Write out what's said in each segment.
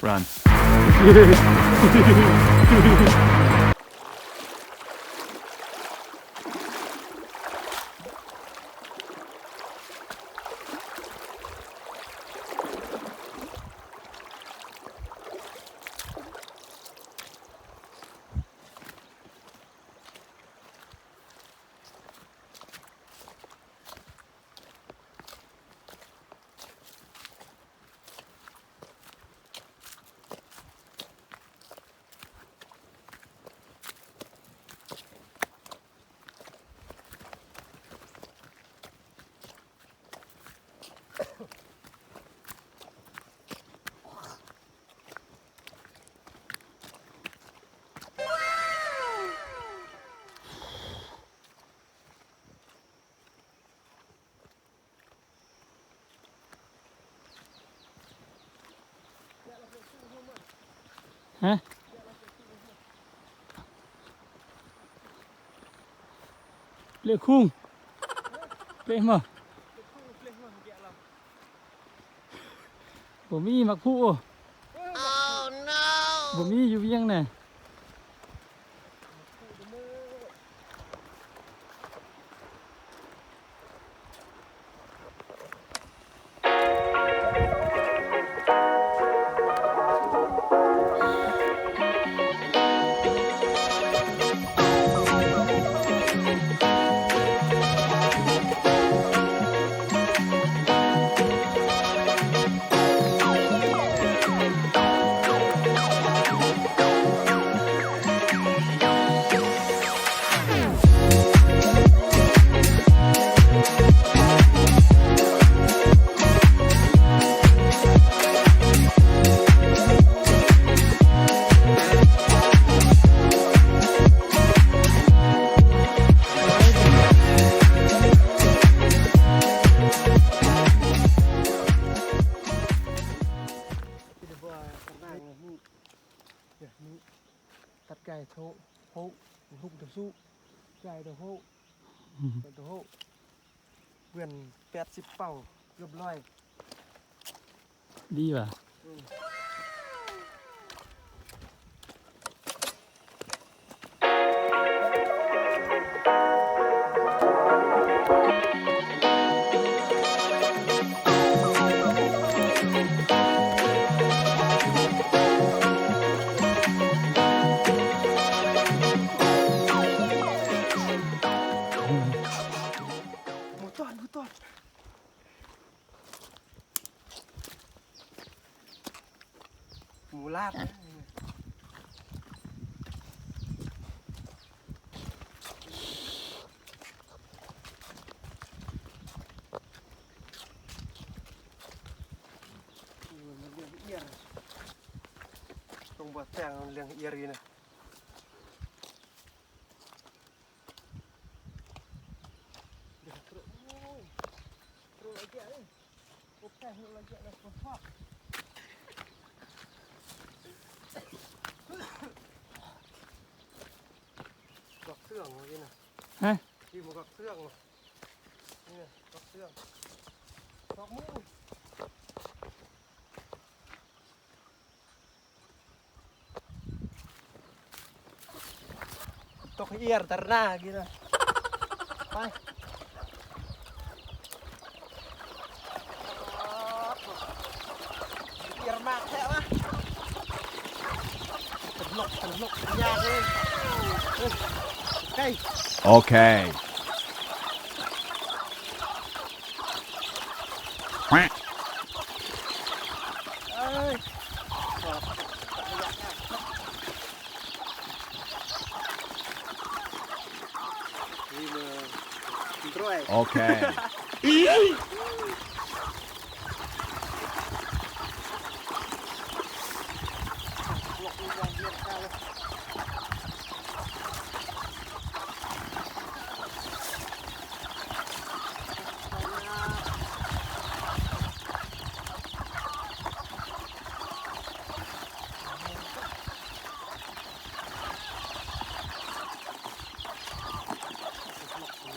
Run. ຮະ ເລກຄຸງ ເລກມາ ບໍ່ມີໝາກພູ ບໍ່ມີຢູ່ວຽງນະ. ຕັດໄກ່ໂທ ໂພ ຫຸກເດີຊູ ໄກ່ເດີໂພ ເດີໂພ ເພື່ອນແປດສິບເປົ້າ ເກືອບຮ້ອຍ ດີວ່າ. ໝູຕອດ ໝູຕອດ. ໝູລາດ ໂອ້ຍ ມັນເລື່ອງອຽນ ຕ້ອງບໍ່ແຕ່ງເລື່ອງອຽນນີ້ນະ. ກອກເຊື່ອງວ່າຊີ້ນະ ຮະ? ທີ່ບໍ່ກອກເຊື່ອງວ່າ ນີ້ນະ ກອກເຊື່ອງ ກອກມື. ຕົກເອຍຕະໜ້າກີ້ນະ ໄປ ເອຍມາກແທ້ວະ ຕະຫຼົກ ຕະຫຼົກ ຍາກເລີຍ ໂອເຄ ໂອເຄ. ໂອເຄ.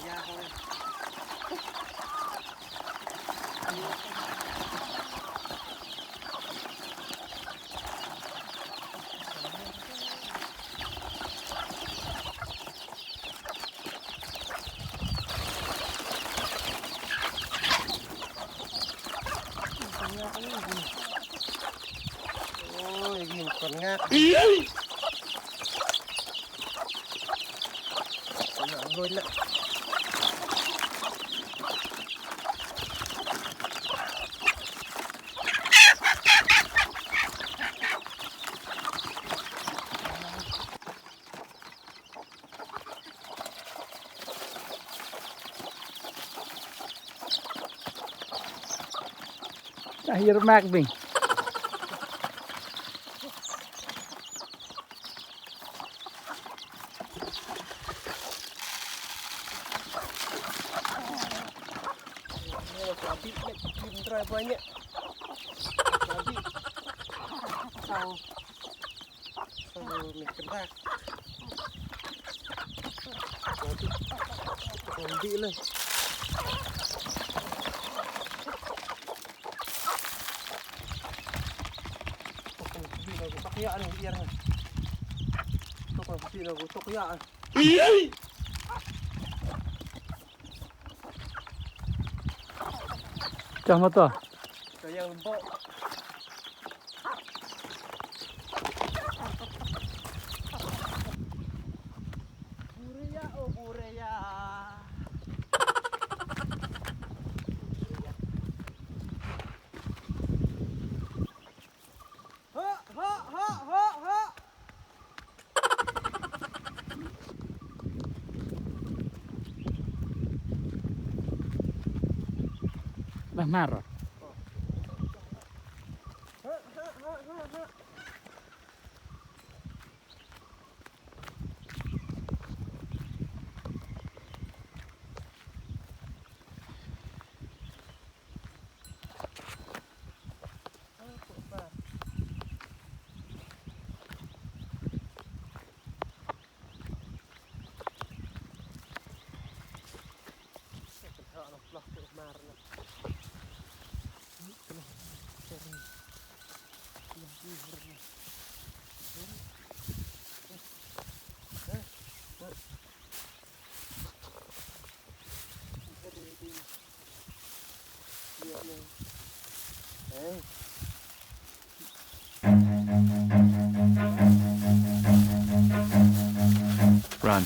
ຍາກເລີຍ ໂອ້ຍ ຍິງຄົນງາບ ລົງລະ. Akhir mak ding. Sabi, nagtindra ba niya? Sabi. Sao. Sao, may kendak. Sabi. Sabi lang. Tok na sabi na gutok ya, ano, iya na. Tok na sabi na gutok ya. Cah mata. Kaya lembok. Bureya, oh, bureya. Hok, hok, hok, hok, hok. Lah mar. Hok, hok, hok, hok, hok. Run.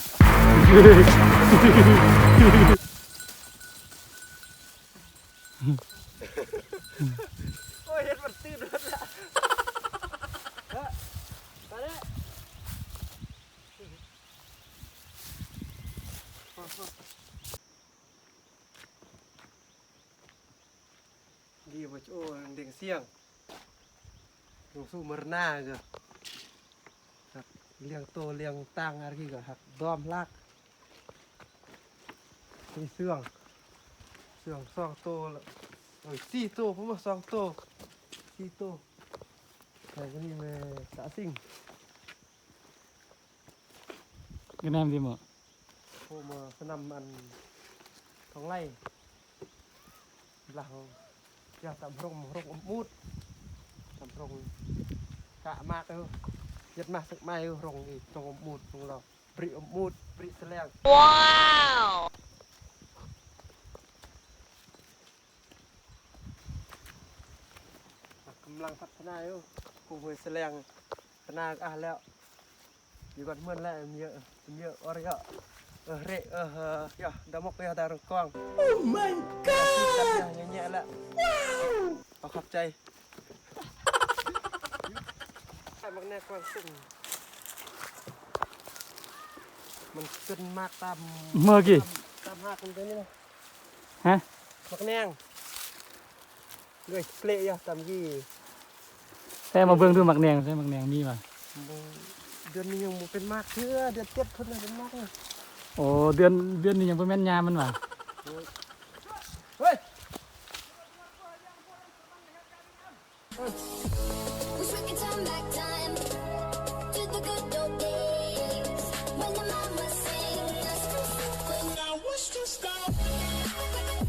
ໂອ້ຍ ເຫັນມັນຕື່ນໝົດລະ. ເອີ ໄປເລີຍ. ດີບໍ່ ໂອ້ ເດັງສຽງ ລົງສູ່ມາຣະນາກະ ຮັກລ້ຽງໂຕລ້ຽງຕ່າງອາກີກະ ຮັກດອມລາກ ມີເຊື່ອງ ເຊື່ອງສອງໂຕ ເອີ ສີ່ໂຕ ປະມານສອງໂຕ ສີ່ໂຕ ແລ້ວກະນີ້ແມ່ຕາສິງ. ກະແນມດີໝໍ ໂອ້ ມາສະໜາມອັນທອງໄຫຼ ລາວຢາຕຳຮົງ ຮົງອົບໝູດ ຕຳຮົງກະມາກເອີ ເຮັດມາສຶກໃໝ່ ຮົງອີກ ຮົງອົບໝູດ ຮົງລາວ ບຣິອົບໝູດ ບຣິສະແລງ. ວ້າວ ກຳລັງພັດທະນາຢູ່ ຜູ້ເຮີຍສະແລງ ພັດທະນາອາແລ້ວ. ຢູ່ກັນເໝືອນແລະ ເມຍ ເມຍອອເຣຍ ເອີ ເຣ ເອີ ເອີ ຢາດາມົກ ຢາດາລົງກອງ. Oh my god ເຍາະແຍະແລະ. ວ້າວ ເອົາຂອບໃຈ. ໝາກແນງກວາງຕຸ້ງ ມັນຂຶ້ນມາຕາມ ເມື່ອກີ້ ຕາມຮາກມັນຕົວນີ້ນະ. ຮະ ໝາກແນງ ເລື່ອຍເກລະຢູ່ຕາມກີ້. ແທ້ ມາເບິ່ງດູໝາກແນງ ໃສ່ໝາກແນງມີຫວາ? ບໍ່ ເດືອນນີ້ຍັງບໍ່ເປັນໝາກເທື່ອ ເດືອນເຈັດພຸ້ນນະເປັນໝາກນະ. ໂອ້ ເດືອນ ເດືອນນີ້ຍັງບໍ່ແມ່ນຍາມມັນຫວາ? ເອີ ເຮີຍ ເອີ